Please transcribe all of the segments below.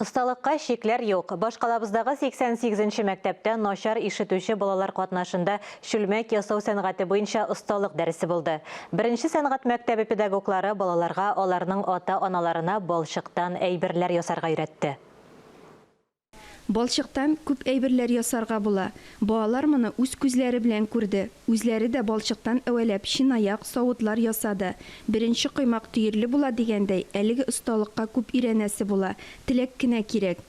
Осталыкка чикләр юк. Башкалабыздагы 88 нче мәктәптә начар ишетүче балалар катнашында чүлмәк ясау сәнгате буенча осталык дәресе булды. Беренче сәнгать мәктәбе педагоглары балаларга аларның ата-аналарына балчыктан әйберләр ясарга өйрәтте. Балчыктан күп әйберләр ясарга була. Балалар моны үз күзләре белән күрде. Үзләре дә балчыктан әвәләп чынаяк, савытлар ясады. Беренче коймак төерле була дигәндәй, әлеге осталыкка күп өйрәнәсе була. Теләк кенә кирәк.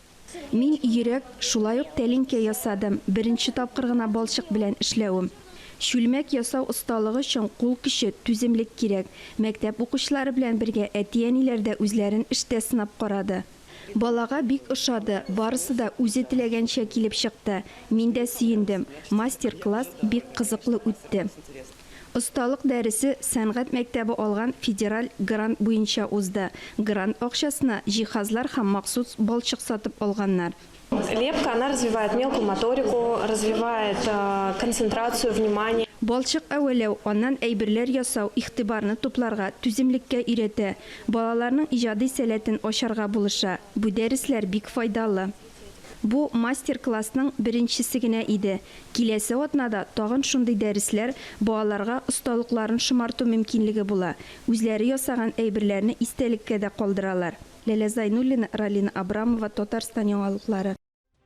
Мин йөрәк, шулай ук тәлинкә ясадым, беренче тапкыр гына балчык белән эшләвем. Чүлмәк ясау осталыгы өчен кул көче, түземлек кирәк. Мәктәп укучылары белән бергә әти-әниләр дә үзләрен эштә сынап карады. Балага бик ошады, барысы да үзе теләгәнчә килеп чыкты. Мин дә сөендем. Мастер-класс бик кызыклы үтте. Осталык дәресе сәнгать мәктәбе алган федераль грант буенча узды. Грант акчасына җиһазлар һәм махсус балчык сатып алганнар. Лепка, она развивает мелкую моторику, развивает концентрацию внимания. Балчык әвәләү, аннан әйберләр ясау игътибарны тупларга, түземлеккә өйрәтә. Балаларның иҗади сәләтен ачарга булыша. Бу дәресләр бик файдалы. Бу мастер-классның беренчесе генә иде. Киләсе атнада тагын шундый дәресләр, балаларга осталыкларын шомарту мөмкинлеге була, үзләре ясаган әйберләрне истәлеккә дә калдыралар. Ләлә Зайнуллина, Ралина Абрамова, Татарстан яңалыклары.